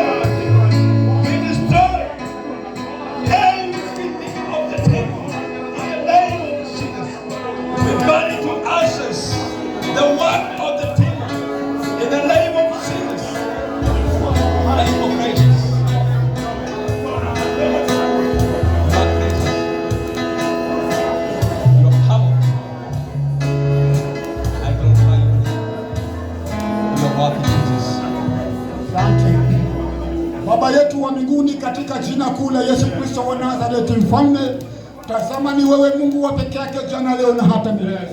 We destroy everything of the devil in the name of Jesus. We burn it to ashes the work of the devil in the name of Jesus. Name of precious. You are precious. You are powerful. I glorify your name. You are worthy, Jesus. Asante. Baba yetu wa mbinguni, katika jina kuu la Yesu Kristo wa Nazareti, Mfalme, tazama ni wewe Mungu wa peke yake, jana, leo na hata milele.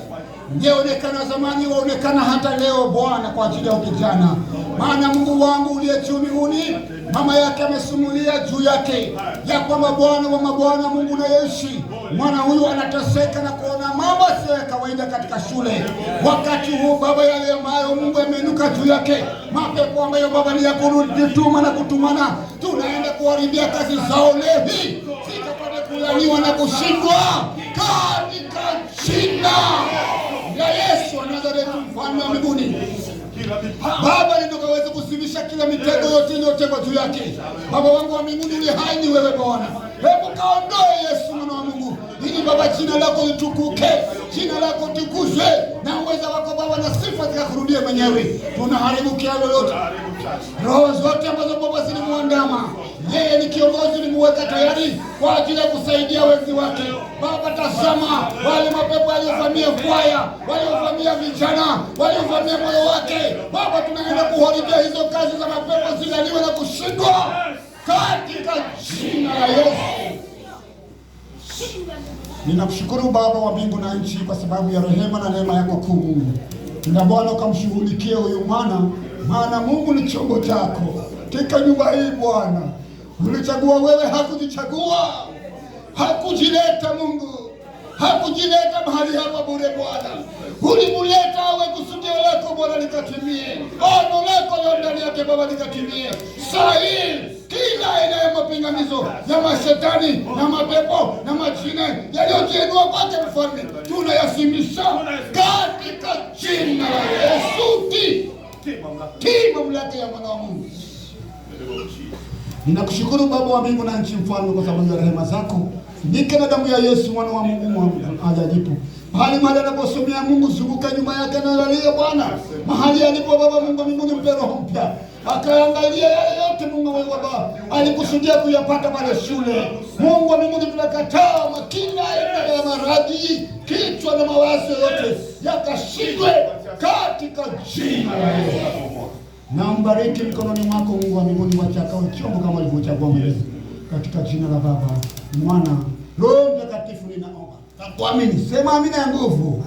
Ungeonekana zamani, waonekana hata leo Bwana, kwa ajili ya kijana. Maana Mungu wangu uliye juu mbinguni, mama yake amesimulia juu yake ya kwamba Bwana wa mabwana, Mungu unayeishi, mwana huyu anateseka na kuona mambo sio ya kawaida katika shule. Wakati huu Baba, yale ambayo Mungu ameinuka juu yake, mapepo ambayo Baba ni ya kujituma na kutumana, tunaenda kuharibia kazi zao leo hii, zikapate kulaniwa na kushindwa katika jina la Yesu wa Nazareti, mfalme wa mbinguni. Baba, ndio kaweze kuzimisha kila mitego yote iliyotegwa juu yake. Baba wangu wa mbinguni, uliye hai ni wewe Bwana. Hebu kaondoe Yesu mwana wa Mungu, ili Baba jina lako litukuke, jina lako tukuzwe, na uweza wako Baba na sifa zikakurudie mwenyewe. Tunaharibu kila lolote, roho zote ambazo Baba zilimuandama yeye. Ni kiongozi, ulimuweka tayari kwa ajili ya kusaidia wenzi wake. Baba, tazama wale mapepo waliovamia kwaya, waliovamia vijana, waliovamia moyo wake. Baba, tunaenda kuharibia hizo kazi za mapepo, zilaliwe na kushindwa katika jina la Yesu. Ninakushukuru Baba wa mbingu na nchi kwa sababu ya rehema na neema yako kuu Mungu. Na Bwana ukamshughulikie huyu mwana, maana Mungu ni chombo chako katika nyumba hii Bwana. Ulichagua wewe, hakujichagua, hakujileta Mungu, hakujileta mahali hapa bure Bwana. Ulimuleta awe kusudio lako Bwana likatimie, ono lako leo ndani yake Baba likatimie. Saa hii kila aina ya mapingamizo ya mashetani na mapepo na majini yaliyojiinua kwake mfalme, tunayasimisha katika jina la Yesu. Tii mamlaka ya mwana wa Mungu. Ninakushukuru Baba wa mbingu na nchi, mfalme, kwa sababu ya rehema zako. Nike na damu ya Yesu mwana wa Mungu ajajipu mahali mahali anaposomea Mungu, zunguka nyuma yake na lalia Bwana mahali alipo Baba Mungu wa mbinguni, mpe roho mpya, akaangalia yale yote Mungu wa Baba alikusudia kuyapata pale shule. Mungu wa mbinguni, tunakataa kila aina ya maradhi, kichwa na mawazo yote yakashindwe katika jina la Yesu. Na mbariki mkononi mwako Mungu wa mbinguni, wacha akawe chombo kama alivyochagua mwenyewe, katika jina la Baba, Mwana, Roho Mtakatifu ninaomba na kuamini. Sema amina ya nguvu.